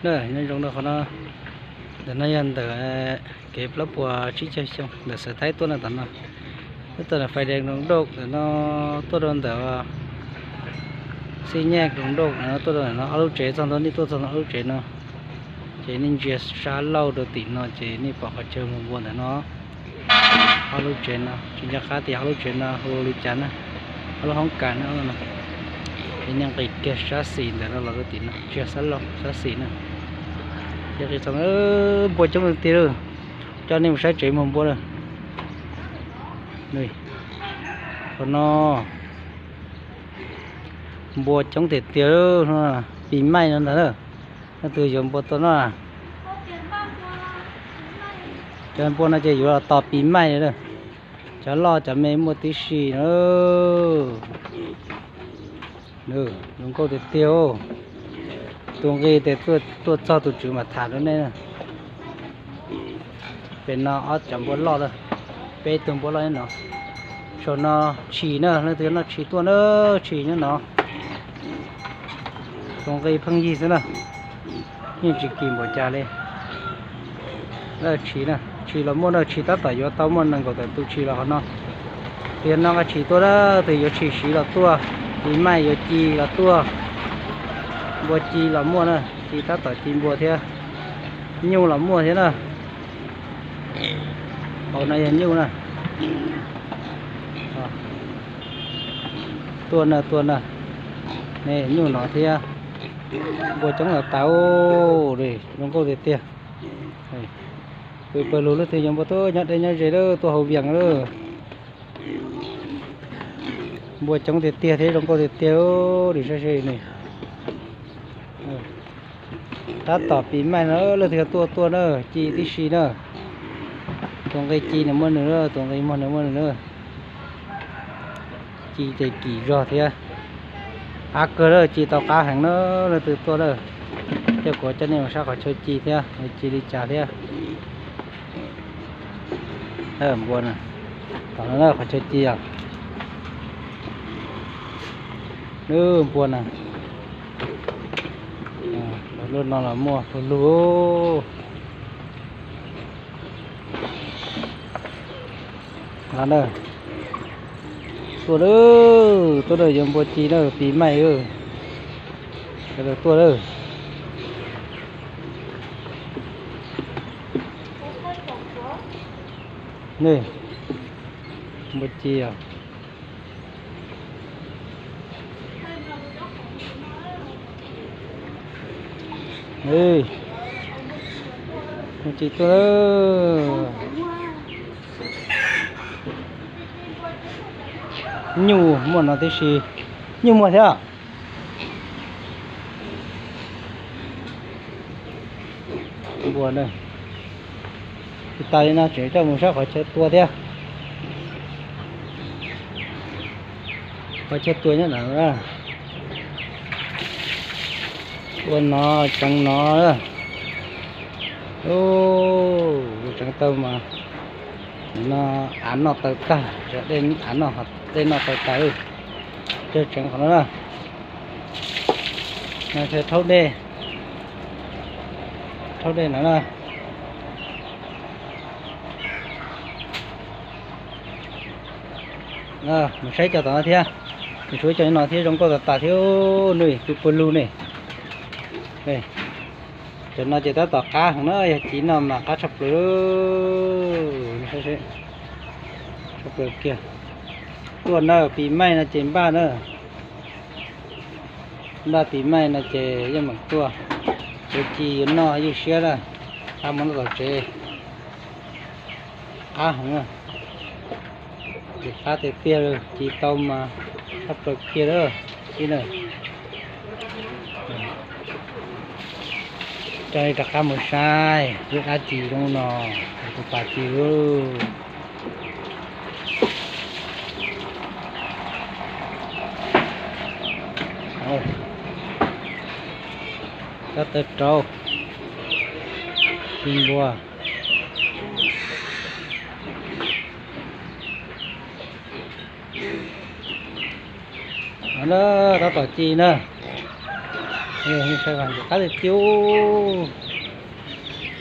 Nyob zoo rau qhov no, ntawm no yog ntawm kev plaub puas tsib caug xyoo ntawm Xav Thaib tuaj no tom no. Tuaj ntawm Fais Dees Roos Dauj ntawm no, tuaj rau ntawm Xib Nyaj Roos Dauj ntawm no, tuaj rau ntawm no ob lub tsev, txog ntua nej tuaj txog ntua ob lub tsev no, ces nej ntsia sab laug rau tim no ces nej pom qhov chaw muag npua ntawm no. Ob lub tsev no tsis nco qab tias ob lub tsev no hu li cas na, ob lub hoob kas na. Ces nej nqis kiag sab xis ntawm no los rau tim no, ntsia sab laug sab xis na. Ces nqis txog npua coob tiag tiag lawm, coj nej mus saib tsev muag npua lawm. Qhov no npua coob tiag tiag, pis maij no ntag na. Leej twg yuav npua tua noj? Cov npua no ces yuav los tos pis maij li lawm. Cov loj cov me muaj tib si na. Zoo nkauj tiag tiag. Tus nqi ces tuaj txog tus tswv mam tham rau nej. Pem no ob cov npua loj lawm, peb tug npua loj nyob no. Saum no tshis na, leej twg yuav noj tshis tuaj na, tshis nyob no. Tus nqi pheej yig xwb na, yeej tsis kim npaum cas li. Tshis na, tshis los muaj na, tshis tab tom yuav tau muaj nees nkaum tawm tus tshis los qhov no. Tus yuav noj nqaij tshis tuaj na, tus yuav tshis siv los tuaj, pis maij yuav ci los tuaj. Npua ci los muaj na, ci tab tom ci npua thiab. Nyuj los muaj thiab na. Hauv no yog nyuj na. Tuaj na, tuaj na. Ne, nyuj no thiab. Npua coob tas tas, zoo nkauj tiag tiag. Pw pawg lug leej twg yuav npua tuaj nyob deb nyob ze lawm, tuaj hauv Vias lawm. Npua coob tiag tiag thiab zoo nkauj tiag tiag, nim saib seb ne. Tab tom pis maij no leej twg tuaj tuaj na, ci tib si na. Tus nqi ci nws muaj nws na, tus nqi muag nws muaj nws na. Ci ces kim zog thiab. Qab kawg lawm, ci tau qab heev na, leej twg tuaj lawm. Coj kuv coj nej mus saib qhov chaw ci thiab, ci li cas thiab. Npua na, tom no qhov chaw ci os. Npua na, luaj no los muaj luag lug. Tuaj lawm, tuaj lawm, yuav npua ci lawm, pis maij lawm. Tuaj lawm. Ne, npua ci os. Npua ci tuaj lawm. Nyuj muaj no tib si, nyuj muaj thiab. Npua na, tsis tas li no tseem coj mus saib qhov chaw tua thiab. Qhov chaw tua nyob ntawm no, tua no, tseev no. Tus tseev taw mas no av noj taw tag, av noj, dej noj taw tas. Chaw tseev qhov no na, no chaw rhaub dej, rhaub dej no na. Mus saib cov tom no thiab, mus saib cov no thiab, zoo nkauj tas tas thiab. Nws pw pawg lug ne. Cov no ces tab tom qab heev na, yog ci noj mas qab tshaj plaws, tshaj plaws kiag. Tuaj na, pis maij no ces npaj na. Npaj pis maij no ces yeej meem tuaj, yuav ci yuav noj ywj siab na, qab mus noj tom tsev. Qab heev na, ci qab tiag tiag, ci tau mas tshaj plaws kiag lawm ib na. Coj nej rov qab mus saib lub dab ci zoo no, tus pas ci lauj. Tab tawv rau, ci npua. Tab tom ci na. Saib, qab tiag tiag,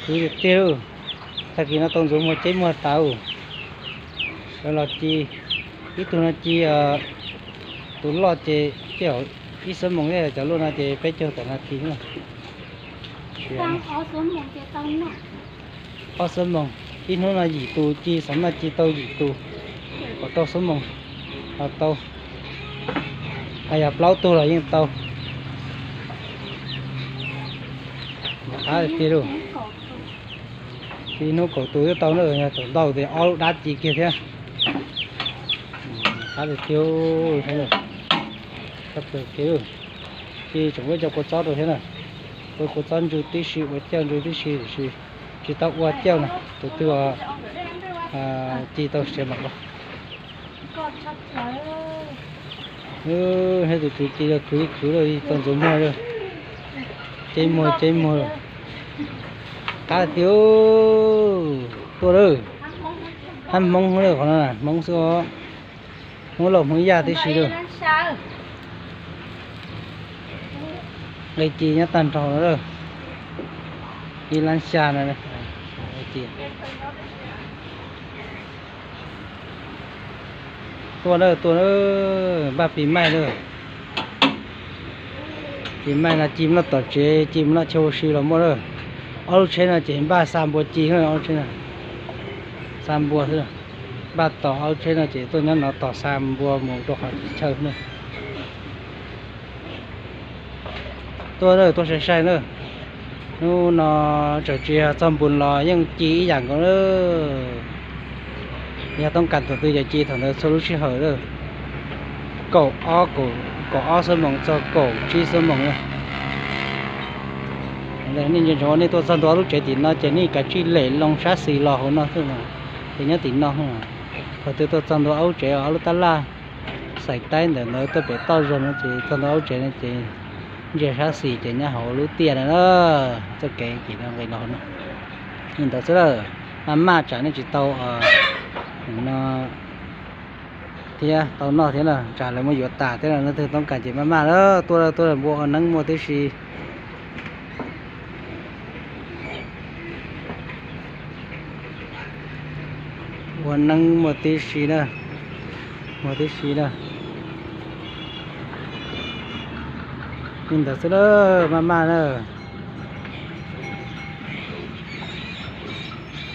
khwv tiag tiag. Tag kis no tau ntxuav muag ceb muag tas. Sawv los ci, ib tug no ci, tus loj ces tej zaum ib xuab moos, cov luaj no ces peb caug tawm nas this na. Ob xuab moos, ib hnub no yim tus ci, xav mas ci tau yim tus, kaum rau xuab moos los tau, hos yog plaub tug los yeej tau. Qab tiag tiag lauj. Ci ib hnub kaum tus twb tau na, yog thaum ntau ces ob lub dab ci kiag thiab. Qab tiag tiag, tshaj plaws kiag. Ci tseem muab cov kua txob rau thiab na. Ua kua txob ntsw tib si, ua cauj ntsw tib si, tiam sis tsis tau ua cauj na, tus twg ci tau siav mam ua. Thiab tus tswv ci los khwv khwv los tau ntxuav muag lawm. Ceb muag ceb muag lawm. Qab tiag, tuaj lawm. Hab Hmoob lawm, qhov no Hmoob xwb os. Hmoob laus Hmoob yaj tib si lawm. Nqe ci nyob tag nrho no lawm. Ib lab xya no. Tuaj na, tuaj na, npaj pis maij lawm. Pis maij no ci noj tom tsev, ci noj chaw ua si los muaj lawm. Ob lub tsheb no ces npaj xa npua ci, ob lub tsheb no xa npua xwb. Npaj tos ob lub tsheb no ces tuaj nyob no tos xa npua mus rau qhov tsis chaw na. Tuaj na, tuaj sai sai na. Hnub no txawm tsis yog txog npus los yeej ci ib yam nkaus na. Yog toob kas thaum twg ces ci thaum ntawd txhua lub sij hawm lawm. Kaum ob, kaum ob xuab moos txog kaum tsib xuab moos na. Nej ntsia ntsoov, nej tuaj txog ntua ob lub tsev tim no ces nej kav tsij lem loo sab xis los hauv no xwb, ces nyob tim no. Thaum twg tuaj txog ntua ob lub tsev, ob lub tab laj xais taib ntawm ntawd tuaj pem toj zog no ces txog ntua ob lub tsev no ces ntsia sab xis ces nyob hauv lub tiaj no na. Txoj kev ces nqis los hauv no. Li ntawd xwb lawm, maj maj tsam nej tsis tau no thiab tau noj thiab na, tsam lawv muab yuav tas thiab no, leej twg toob kas ces maj maj lawm, tuaj tuaj npua ua neeb muaj tib si. Ua neeb muaj tib si na, muaj tib si na. Li ntawd xwb na, maj maj na.